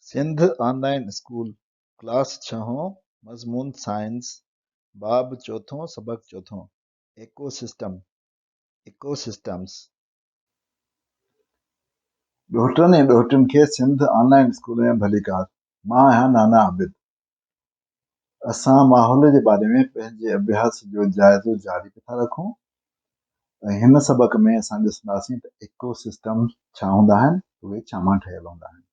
سنڌ آن line school class ڇهون مضمون science باب چوٿون سبق چوٿون ايڪو سسٽم Ecosystems. ڏوهٽن ۽ ڏوهٽين کي سنڌ آن لائين اسڪول ۾ ڀليڪار. مان آهيان نانا عابد. اسان ماحول جي باري ۾ پنهنجي اڀياس جو جائزو جاري پيا ٿا رکون ۽ هن سبق ۾ اسان ڏسنداسين ته ايڪو سسٽم ڇا هوندا آهن، اهي ڇا مان ٺهيل هوندا آهن.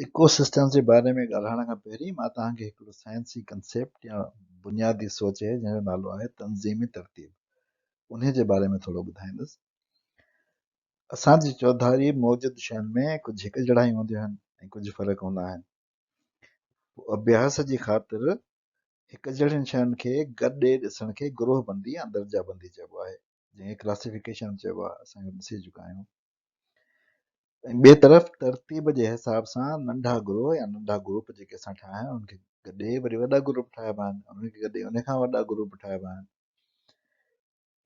ايڪو سسٽمز جي باري ۾ ڳالهائڻ کان پهرين مان توهان کي هڪڙو سائنسي ڪنسيپٽ يا بنيادي سوچ آهي جنهن جو نالو آهي تنظيمي ترتيب انهي جي باري ۾ ٿورو ٻڌائيندس. اسان جي چوڌاري موجود شين ۾ ڪجهه هڪجهڙايون هونديون آهن ۽ ڪجهه فرق هوندا آهن. پوء اڀياس جي خاطر هڪجهڙين شين کي گڏي ڏسڻ کي گروهه بندي يا درجه بندي چئبو آهي جنهن کي ڪلاسيفڪيشن چئبو آهي اسان اهو ڏسي چڪا آهيون. ۽ ٻئي طرف ترتيب جي حساب سان ننڍا گروهه يا ننڍا گروپ جيڪي اسان ٺاهيا آهن انهن کي گڏي وري وڏا گروپ ٺاهبا آهن انهن کي گڏي ان کان وڏا گروپ ٺاهبا آهن.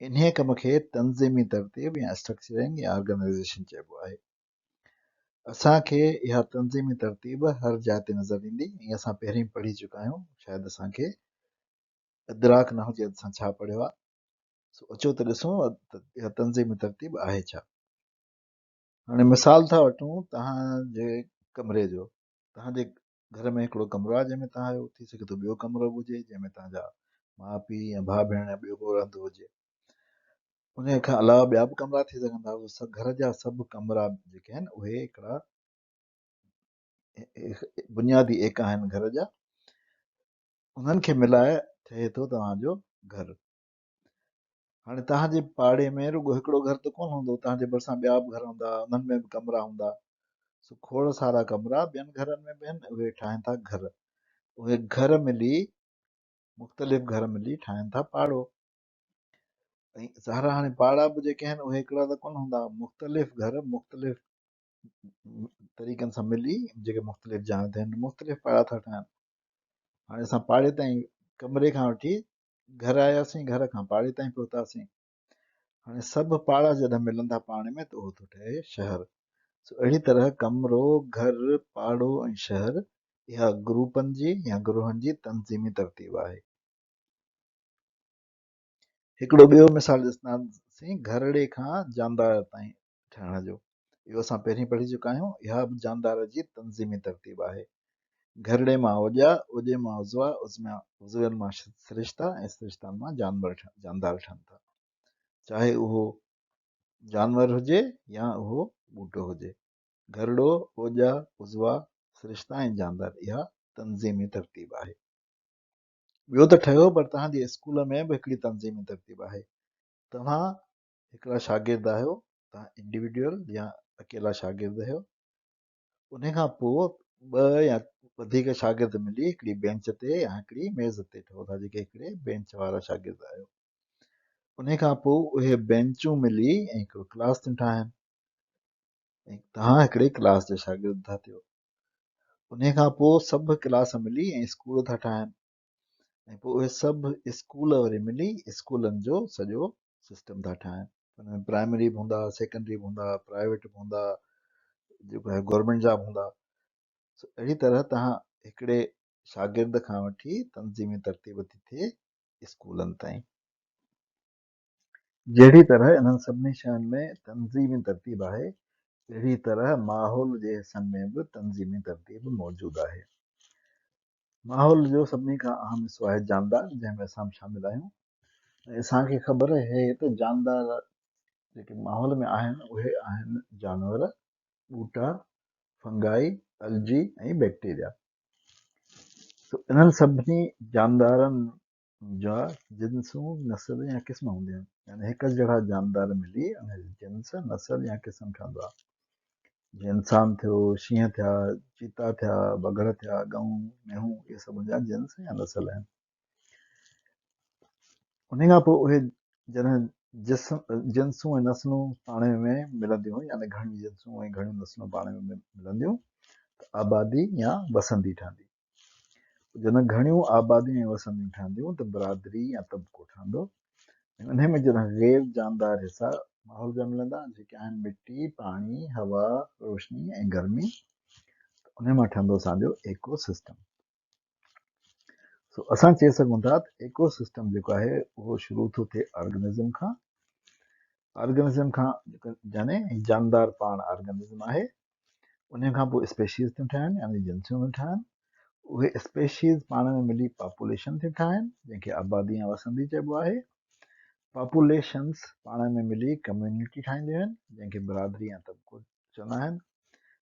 انهيء ڪم کي تنظيمي ترتيب يا اسٽرڪچرنگ يا آرگنائيزيشن چئبو آهي. اسان کي اها تنظيمي ترتيب هر جاء تي نظر ايندي ۽ اسان پهرين پڙهي چڪا آهيون شايد اسان کي ادراڪ نه هجي اسان ڇا پڙهيو آهي سو اچو ته ڏسون ته اها تنظيمي ترتيب آهي ڇا. هاڻي مثال ٿا وٺون توهان جي ڪمري جو. توهان جي گهر ۾ هڪڙو ڪمرو آهي جنهن ۾ توهان آهيو، ٿي سگهي ٿو ٻيو ڪمرو به هجي جنهن ۾ توهان جا ماء پيء يا ڀاء ڀيڻ يا ٻيو ڪو رهندو هجي. انهيء کان علاوه ٻيا به ڪمرا ٿي سگهن ٿا. گهر جا سڀ ڪمرا جيڪي آهن اهي هڪڙا بنيادي ايڪا آهن گهر جا. انهن کي ملائي ٺهي ٿو توهان جو گهر. هاڻي توهان جي پاڙي ۾ رڳو هڪڙو گهر ته ڪونه هوندو، توهان جي ڀرسان ٻيا به گهر هوندا، انهن ۾ به ڪمرا هوندا. سو کوڙ سارا ڪمرا ٻين گهرن ۾ به آهن، اهي ٺاهين ٿا گهر. اهي گهر ملي، مختلف گهر ملي ٺاهين ٿا پاڙو. ۽ ظاهر آهي هاڻي پاڙا به جيڪي آهن اهي هڪڙا ته ڪونه هوندا، مختلف گهر مختلف طريقن سان ملي جيڪي مختلف جاين تي آهن مختلف پاڙا ٿا ٺاهن. هاڻي اسان پاڙي تائين ڪمري کان وٺي گهر آياسين، گهر کان پاڙي تائين پهتاسين. هاڻي سڀ پاڙا جڏهن ملن ٿا پاڻ ۾ ته اهو ٿو ٺهي شهر. سو اهڙي طرح ڪمرو، گهر، پاڙو ۽ شهر اها گروپن جي يا گروهن جي تنظيمي ترتيب آهي. هڪڙو ٻيو مثال ڏسنداسين گهرڙي کان جاندار تائين ٺهڻ جو. اهو اسان پهرين پڙهي چڪا آهيون. اها به جاندار جي تنظيمي ترتيب آهي. گهرڙي مان اوڄا، اوڄي مان عضوا، عضون مان سرشتا ۽ سرشتن مان جانور جاندار ٺهن ٿا. چاهي اهو جانور هجي يا اهو ٻوٽو هجي. گهرڙو، اوڄا، عضوا، سرشتا ۽ جاندار اها تنظيمي ترتيب آهي. ٻيو ته ٺهيو پر توهان جي اسڪول ۾ به هڪڙي تنظيمي ترتيب آهي. توهان هڪڙا شاگرد آهيو، توهان انڊيوڊيول يا اڪيلا شاگرد آهيو. انهي کان پوء ٻه يا وڌيڪ شاگرد ملي هڪڙي بينچ تي يا هڪڙي ميز تي ٺهو ٿا جيڪي هڪڙي بينچ وارا شاگرد آهيو. انهي کان پوء اهي بينچون ملي ۽ هڪڙو ڪلاس ٿيون ٺاهن ۽ توهان هڪڙي ڪلاس جا شاگرد ٿا ٿيو. انهي کان پوء سڀ ڪلاس ملي ۽ اسڪول ٿا ٺاهن ۽ پوء اهي سڀ اسڪول وري ملي اسڪولن جو سڄو سسٽم ٿا ٺاهن. ان ۾ پرائمري به هوندا، سيڪنڊري به هوندا، پرائيويٽ به هوندا، جيڪو آهي گورنمينٽ جا به هوندا. سو اهڙي طرح توهان هڪڙي شاگرد کان وٺي تنظيمي ترتيب ٿي ٿئي اسڪولن تائين. جهڙي طرح انهن سڀني شين ۾ تنظيمي ترتيب آهي، اهڙي طرح ماحول جي حصن ۾ به تنظيمي ترتيب موجود آهي. ماحول جو سڀني کان اهم حصو آهي جاندار، جنهن ۾ اسان به شامل آهيون ۽ اسان کي خبر آهي ته جاندار جيڪي ماحول ۾ آهن، اهي آهن جانور، ٻوٽا، فنگائي، الجي ۽ بيڪٽيريا. سو انهن سڀني جاندارن جا جنسون، نسل يا قسم هونديون آهن. يعني هڪ جهڙا جاندار ملي ان جي جنس، نسل يا قسم ٺهندو آهي. جيئن انسان ٿيو، شينهن ٿيا، چيتا ٿيا، بگهڙ ٿيا، ڳئون، مينهون، اهي سڀ ان جا جنس يا نسل آهن. انهي کان پوء اهي جڏهن جسم، جنسون ۽ نسلون پاڻ ۾ ملنديون يعني گهڻيون جنسون ۽ گهڻيون نسلون پاڻ ۾ ملنديون ته آبادي يا وسندي ٺهندي. جڏهن گهڻيون آباديون ۽ وسنديون ٺهنديون ته برادري يا طبقو ٺهندو ۽ انهي ۾ جڏهن غير جاندار حصا ماحول جا ملندا جيڪي آهن مٽي، پاڻي، هوا، روشني ۽ گرمي. انهي مان ٺهندو اسان جو ايڪو سسٽم. سو اسان چئي سگهون ٿا ته ايڪو سسٽم جيڪو آهي اهو شروع ٿو ٿئي آرگنزم کان، آرگنزم کان يعني جاندار پاڻ آرگنزم آهي، انهي کان پوء اسپيشيز ٿيون ٺهن يعني جنسيون ٿيون ٺهن، اهي اسپيشيز پاڻ ۾ ملي پاپوليشن ٿيون ٺاهن جنهن کي آبادي يا وسندي چئبو آهي، پاپوليشنز پاڻ ۾ ملي ڪميونٽي ٺاهينديون آهن جنهن کي برادري يا طبقو چوندا آهن،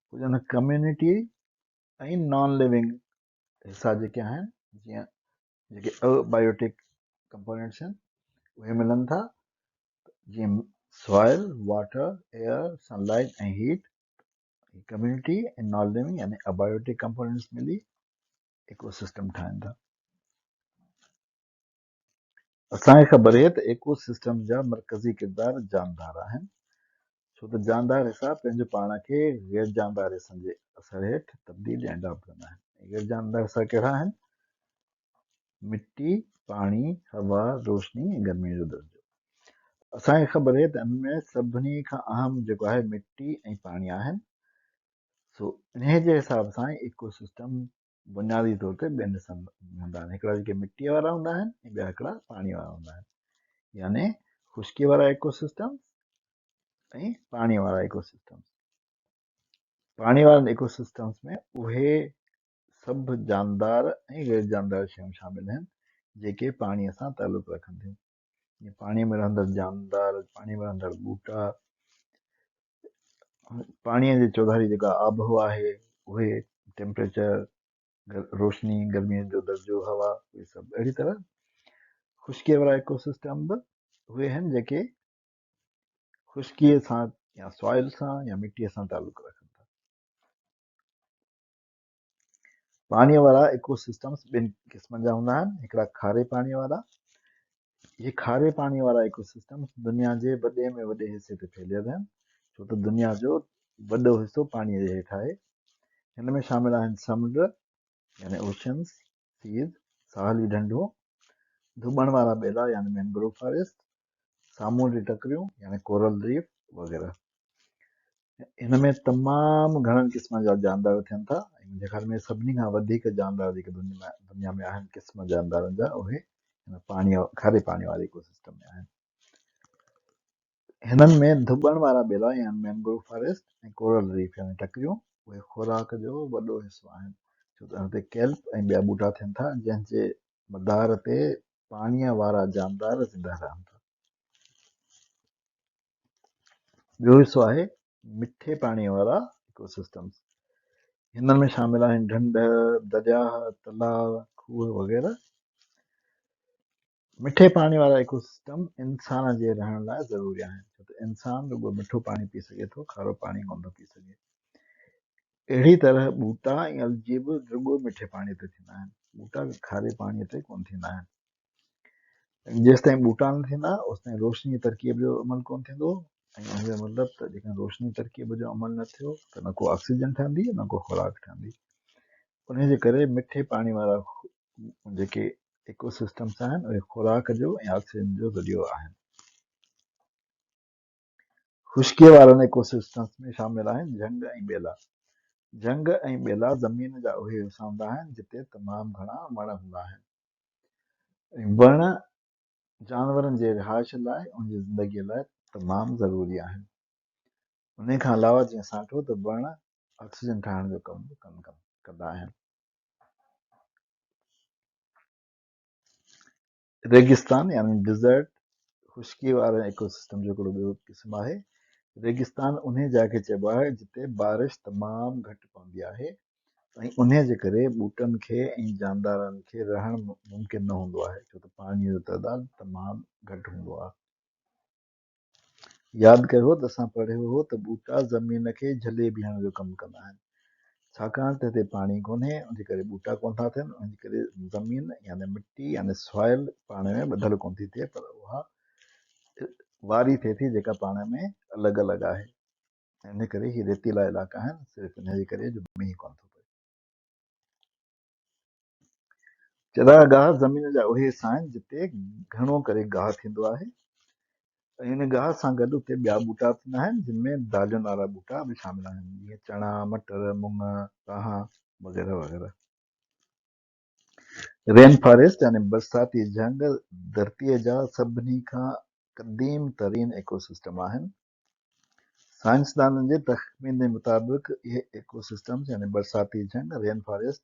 پوء ان ڪميونٽي ۽ نان ليونگ حصا جيڪي آهن جيئن جيڪي ابايوٽڪ ڪمپونينٽس آهن اهي ملن ٿا جيئن soil, water, air, sunlight ۽ heat. Community ۽ non living يعني ابايوٽڪ ڪمپونينٽس ملي ايڪو سسٽم ٺاهن ٿا. اسان کي خبر آهي ته ايڪو سسٽم جا مرڪزي ڪردار جاندار آهن، ڇو ته جاندار حصا پنهنجو پاڻ کي غير جاندار حصن جي اثر هيٺ تبديل يا اڊاپٽ ڪندا آهن. ۽ غير جاندار حصا ڪهڙا آهن؟ مٽي، پاڻي، هوا، روشني ۽ گرميء جو درجو. اسان کي خبر آهي ته انهن ۾ سڀني کان اهم جيڪو آهي مٽي ۽ پاڻي آهن. سو انهيء جي حساب سان ايڪو سسٽم بنيادي طور تي ٻن حصن ۾ هوندا آهن، هڪڙا جيڪي مٽيء وارا هوندا آهن ۽ ٻيا هڪڙا پاڻي وارا هوندا آهن، يعني خشڪيء وارا ايڪو سسٽمز ۽ پاڻي وارا ايڪو سسٽمز. پاڻي وارن ايڪو سسٽمز ۾ اهي سڀ جاندار ۽ غير جاندار شيون شامل آهن جيڪي پاڻيء سان تعلق رکن ٿيون، جيئن پاڻيء ۾ رهندڙ جاندار، پاڻيء ۾ رهندڙ ٻوٽا، پاڻيء جي چوڌاري جيڪا آبهوا آهي اهي ٽيمپريچر، روشني، گرميء جو درجو، هوا، اهي سڀ. اهڙي طرح خشڪيء وارا ايڪو سسٽم به اهي آهن جيڪي خشڪيء سان يا سوائل سان يا مٽيء سان تعلق رکن ٿا. پاڻيء وارا ايڪو سسٽمز ٻن قسمن جا هوندا آهن، هڪڙا کاري پاڻيء وارا. اهي کاري پاڻيء وارا ايڪو سسٽمز دنيا جي وڏي ۾ وڏي حصي تي ڦهليل آهن، ڇو ته دنيا جو وڏو حصو پاڻيء جي هيٺ آهي. هن ۾ شامل آهن سمنڊ يعني اوشنز، سيز، ساحلي ڍنڍون، ڌٻڻ وارا ٻيلا يعني مينگروو فاريسٽ، سامونڊي ٽڪريون يعني ڪورل ريف وغيره. هن ۾ تمام گهڻن قسمن جا جاندار ٿين ٿا ۽ منهنجي خيال ۾ سڀني کان وڌيڪ جاندار جيڪي دنيا ۾ آهن قسم جاندارن جا اهي هن پاڻي کاري پاڻي واري ايڪو سسٽم ۾ آهن. هنن ۾ ڌٻڻ وارا ٻيلا يعني مينگروو فاريسٽ ۽ ڪورل ريف يعني ٽڪريون اهي خوراڪ جو وڏو حصو آهن ڇو ته هتي ڪيلپ ۽ ٻيا ٻوٽا ٿين ٿا جنهن جي مدار تي پاڻيء وارا جاندار زنده رهن ٿا. ٻيو حصو آهي مٺي پاڻيء وارا ايڪو سسٽمز. هنن ۾ شامل آهن ڍنڍ، درياهه، تلاء، کوهه وغيره. مٺي پاڻي وارا ايڪو سسٽم انسان جي رهڻ لاء ضروري آهن، ڇو ته انسان رڳو مٺو پاڻي پي سگهي ٿو، کارو پاڻي ڪونه ٿو پي سگهي. اهڙي طرح ٻوٽا ۽ الجي به رڳو مٺي پاڻي تي ٿيندا آهن، ٻوٽا کاري پاڻي تي ڪونه ٿيندا آهن. جيستائين ٻوٽا نه ٿيندا اوستائين روشني جي ترڪيب جو عمل ڪونه ٿيندو ۽ ان جو مطلب ته جيڪڏهن روشني ترڪيب جو عمل نه ٿيو ته نه ڪو آڪسيجن ٺهندي نه ڪو خوراڪ ٺهندي. ان جي ڪري مٺي پاڻي وارا جيڪي ايڪو سسٽمس آهن اهي خوراڪ جو ۽ آڪسيجن جو ذريعو آهن. خشڪيء وارن ايڪو سسٽمس ۾ شامل آهن جهنگ ۽ ٻيلا. جهنگ ۽ ٻيلا زمين جا اهي حصا هوندا آهن جتي تمام گهڻا وڻ هوندا آهن ۽ وڻ جانورن جي رهائش لاء ان جي زندگيء لاء تمام ضروري آهن. انهي کان علاوه جيئن اسان ڏٺو ته وڻ آڪسيجن ٺاهڻ جو ڪم به ڪندا آهن. ريگستان يعني ڊيزرٽ خشڪي واري ايڪو سسٽم جو هڪڙو ٻيو قسم آهي. ريگستان انهي جاء کي چئبو آهي جتي بارش تمام گهٽ پوندي آهي ۽ انهي جي ڪري ٻوٽن کي ۽ جاندارن کي رهڻ ممڪن نه هوندو آهي ڇو ته پاڻي جو تعداد تمام گهٽ هوندو آهي. ياد ڪيو ته اسان پڙهيو هو ته ٻوٽا زمين کي جهلي بيهڻ جو ڪم ڪندا آهن. ڇاڪاڻ ته هتي پاڻي ڪونهي، ان جي ڪري ٻوٽا ڪونه ٿا ٿين، ان جي ڪري زمين يعني مٽي يعني سوائل پاڻ ۾ ٻڌل ڪونه ٿي ٿئي پر اها واري ٿئي ٿي جيڪا پاڻ ۾ الڳ الڳ آهي. ان ڪري هي ريتيلا علائقا آهن صرف ان جي ڪري جو مينهن ڪونه ٿو پئي. چراگاهه زمين جا اهي حصا آهن جتي گهڻو ڪري گاهه ٿيندو آهي. ۽ ان گاهه سان گڏ اتي ٻيا ٻوٽا به ٿيندا آهن، جن ۾ دالين وارا ٻوٽا به شامل آهن، جيئن چڻا، مٽر، مڱ، رانهان وغيره وغيره. رين فاريسٽ يعني برساتي جهنگ ڌرتيء جا سڀني کان قديم ترين ايڪو سسٽم آهن. سائنسدانن جي تخميني مطابق اهي ايڪو سسٽمز يعني برساتي جهنگ، رين فاريسٽ،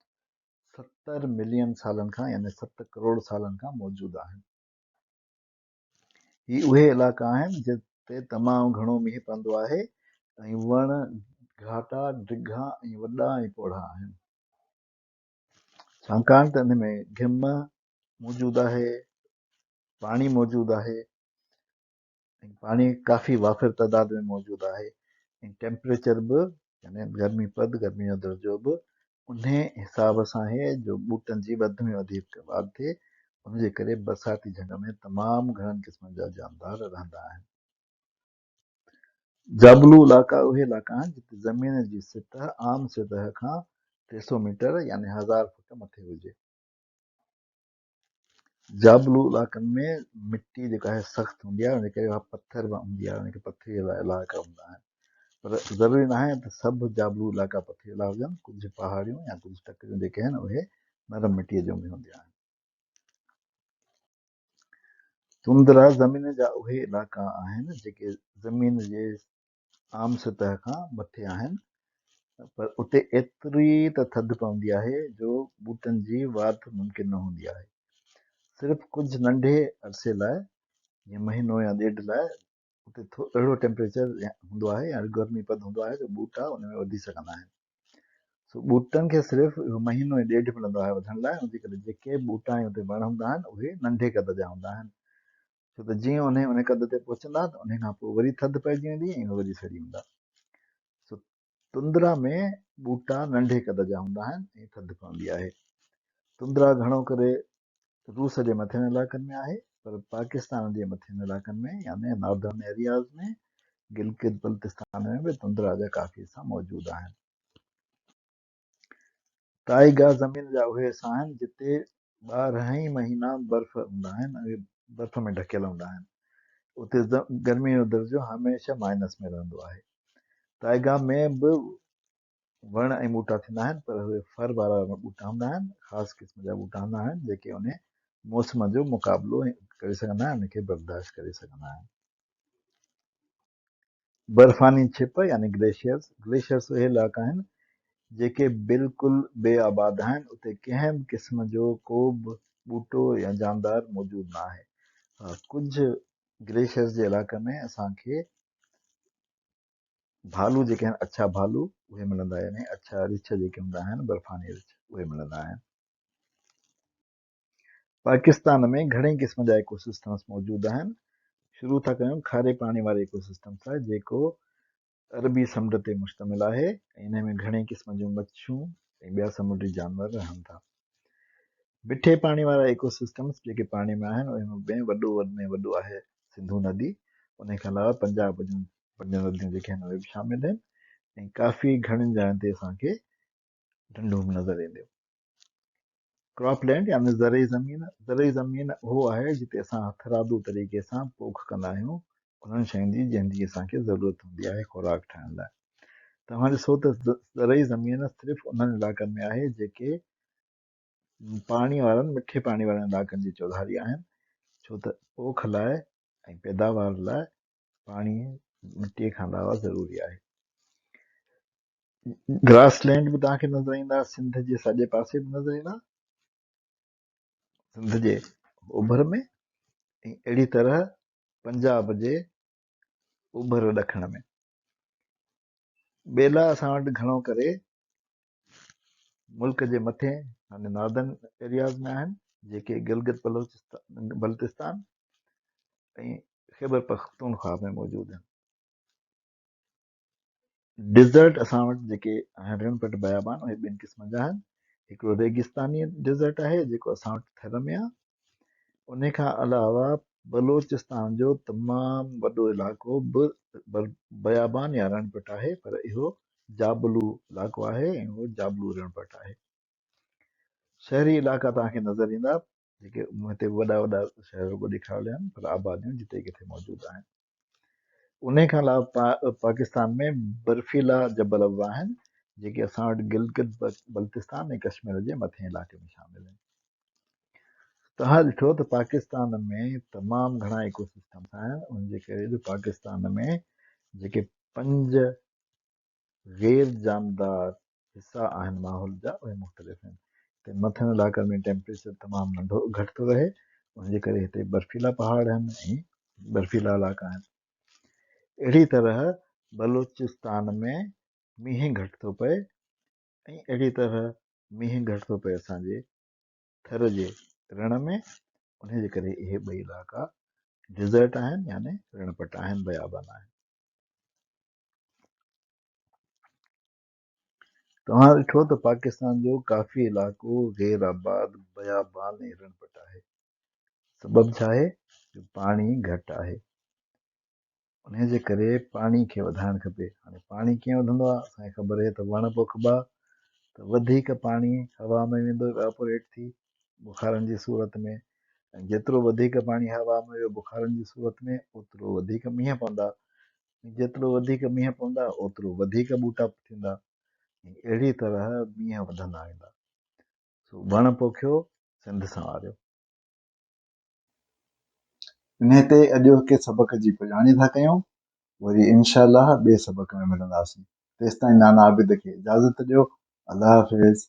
70 ملين سالن کان يعني 7 ڪروڙ سالن کان موجود آهن. هي اهي علائقا آهن جتي تمام گهڻو مينهن پوندو آهي ۽ وڻ گهاٽا، ڊگها ۽ وڏا ۽ پوڙها آهن. ڇاڪاڻ ته ان ۾ گهم موجود آهي، پاڻي موجود آهي ۽ پاڻي ڪافي وافر تعداد ۾ موجود آهي ۽ ٽيمپريچر به يعني گرمي پد، گرمي جو درجو به انهي حساب سان آهي جو ٻوٽن جي وڌ ۾ وڌيڪ واڌ ٿئي، ان جي ڪري برساتي جهنگ ۾ تمام گهڻن قسمن جا جاندار رهندا آهن. جابلو علائقا اهي علائقا آهن جتي زمين جي سطح عام سطح کان 300 ميٽر يعني 1000 فوٽ مٿي هجي. جابلو علائقن ۾ مٽي جيڪا آهي سخت هوندي آهي ان جي ڪري اها پٿر هوندي آهي ان کي پٿريلا علائقا هوندا آهن پر ضروري ناهي ته سڀ جابلو علائقا پٿريلا هجن، ڪجهه پهاڙيون يا ڪجهه ٽڪريون جيڪي آهن اهي نرم مٽيء جون به هونديون آهن. تندرا زمين جا اهي علائقا آهن جيڪي زمين جي عام سطح کان مٿي آهن پر اتي ايتري ته ٿڌ پوندي آهي جو ٻوٽن جي واڌ ممڪن نه هوندي آهي. صرف ڪجهه ننڍي عرصي لاء جيئن مهينو يا ڏيڍ لاء اتي اهڙو ٽيمپريچر هوندو آهي يا گرمي پد هوندو آهي جو ٻوٽا ان ۾ وڌي سگهندا آهن. سو ٻوٽن کي صرف اهو مهينو ۽ ڏيڍ ملندو آهي وڌڻ لاء ان جي ڪري جيڪي ٻوٽا ۽ اتي وڻ هوندا آهن اهي ننڍي قد جا هوندا آهن. ڇو ته جيئن انهي ان قد تي پهچندا ته انهي کان پوء وري ٿڌ پئجي ويندي ۽ اهي وري سڙي ويندا. سو تندرا ۾ ٻوٽا ننڍي قد جا هوندا آهن ۽ ٿڌ پوندي آهي. تندرا گهڻو ڪري روس جي مٿين علائقن ۾ آهي پر پاڪستان جي مٿين علائقن ۾ يعني ناردرن ايرياز ۾ گلگت بلتستان ۾ به تندرا جا ڪافي حصا موجود آهن. تائيگا زمين جا اهي حصا آهن جتي 12 ئي مهينا برف هوندا آهن ۽ اهي برف ۾ ڍڪيل هوندا آهن. اتي گرمي جو درجو هميشه مائنس ۾ رهندو آهي. تائيگا ۾ به وڻ ۽ ٻوٽا ٿيندا آهن پر اهي ڦر وارا ٻوٽا هوندا آهن، خاص قسم جا ٻوٽا هوندا آهن جيڪي انهي موسم جو مقابلو ڪري سگهندا آهن، ان کي برداشت ڪري سگهندا آهن. برفاني ڇپ يعني گليشيئرز، Glaciers، اهي علائقا آهن جيڪي بلڪل بي آباد آهن، اتي ڪنهن به قسم جو ڪو به ٻوٽو يا جاندار موجود نه آهي. ها ڪجهه گليشيئرز جي علائقن ۾ اسان کي ڀالو جيڪي آهن اڇا ڀالو اهي ملندا يعني اڇا رڇ جيڪي هوندا آهن برفاني رڇ اهي ملندا آهن. پاڪستان ۾ گهڻي قسم جا ايڪو سسٽمس موجود آهن. شروع ٿا ڪيون کاري پاڻي واري ايڪو سسٽم سان جيڪو عربي سمنڊ تي مشتمل آهي ۽ انهي ۾ گهڻي قسم جون مڇيون ۽ ٻيا سمنڊي جانور رهن ٿا. مٺي پاڻي وارا ايڪو سسٽمس جيڪي پاڻي ۾ آهن انهي ۾ وڏو وڏ ۾ وڏو آهي سنڌو ندي انهي کان علاوه پنجاب جون پنج نديون جيڪي آهن اهي به شامل آهن ۽ ڪافي گهڻين جاين تي اسان کي ڍنڍون به نظر اينديون. ڪراپ لينڊ يعني زرعي زمين، زرعي زمين اهو آهي جتي اسان هٿرادو طريقي سان پوک ڪندا آهيون انهن شين جي جنهن جي اسان کي ضرورت هوندي آهي خوراڪ ٺاهڻ لاء. توهان ڏسو ته زرعي زمين صرف انهن علائقن ۾ آهي جيڪي پاڻي وارن مٺي پاڻي وارن علائقن جي چوڌاري آهن ڇو ته پوک لاء ۽ پيداوار لاء پاڻي مٽيء کان علاوه ضروري آهي. گراس لينڊ به توهان کي نظر ايندا، سنڌ جي ساڄي پاسي به نظر ايندا، سنڌ جي اوڀر ۾ ۽ اهڙي طرح پنجاب جي اوڀر ڏکڻ ۾. ٻيلا اسان وٽ گهڻو ڪري ملڪ جي مٿين يعني ناردرن ايرياز ۾ آهن، جيڪي گلگت بلتستان ۽ خيبر پختونخوا ۾ موجود آهن. ڊيزرٽ اسان وٽ جيڪي آهن رڻ پٽ بيابان اهي ٻن قسمن جا آهن. هڪڙو ريگستاني ڊيزرٽ آهي جيڪو اسان وٽ ٿر ۾ آهي. ان کان علاوه بلوچستان جو تمام وڏو علائقو به بيابان يا رڻ پٽ آهي پر اهو جابلو علائقو آهي ۽ اهو جابلو رڻ پٽ آهي. شهري علائقا توهان کي نظر ايندا جيڪي هتي وڏا وڏا شهر رڳو ڏيکاريل آهن پر آباديون جتي ڪٿي موجود آهن. انهي کان علاوه پاڪستان ۾ برفيلا جبل به آهن، جيڪي اسان وٽ گلگت بلتستان ۽ ڪشمير جي مٿئين علائقي ۾ شامل آهن. توهان ڏٺو ته پاڪستان ۾ تمام گهڻا ايڪو سسٽمس آهن، ان جي ڪري جو پاڪستان ۾ جيڪي پنج غير جاندار حصا آهن ماحول جا اهي مختلف آهن. هتي مٿين علائقن ۾ ٽيمپريچر تمام ننڍو گهٽ ٿو رهي ان جي ڪري هتي برفيلا پهاڙ آهن ۽ برفيلا علائقا آهن. اهڙي طرح بلوچستان ۾ مينهن گهٽ ٿو پئي ۽ اهڙي طرح مينهن گهٽ ٿو پئي اسان جي ٿر جي رڻ ۾ انهي جي ڪري اهي ٻئي علائقا ڊيزرٽ آهن يعني رڻ پٽ آهن بيابان آهن. توهان ڏٺو ته پاڪستان جو ڪافي علائقو غير آباد، بيابان ۽ رڻ پٽ آهي. سبب ڇا آهي جو پاڻي گهٽ آهي. انهي جي ڪري پاڻي کي وڌائڻ کپي. هاڻي پاڻي ڪيئن وڌندو آهي؟ اسان کي خبر آهي ته وڻ پوکبا ته وڌيڪ پاڻي هوا ۾ ويندو ايواپوريٽ ٿي بخارن جي صورت ۾ ۽ جيترو وڌيڪ پاڻي هوا ۾ ويو بخارن جي صورت ۾ اوترو وڌيڪ مينهن پوندا ۽ جيترو وڌيڪ مينهن پوندا اوترو وڌيڪ ٻوٽا ٿيندا ۽ اهڙي طرح مينهن وڌندا ويندا. سو وڻ پوکيو سنڌ سنواريو. انهيء تي اڄوڪي سبق جي پڄاڻي ٿا ڪيون. وري انشاء الله ٻئي سبق ۾ ملنداسين. تيستائين نانا عابد کي اجازت ڏيو. الله حافظ.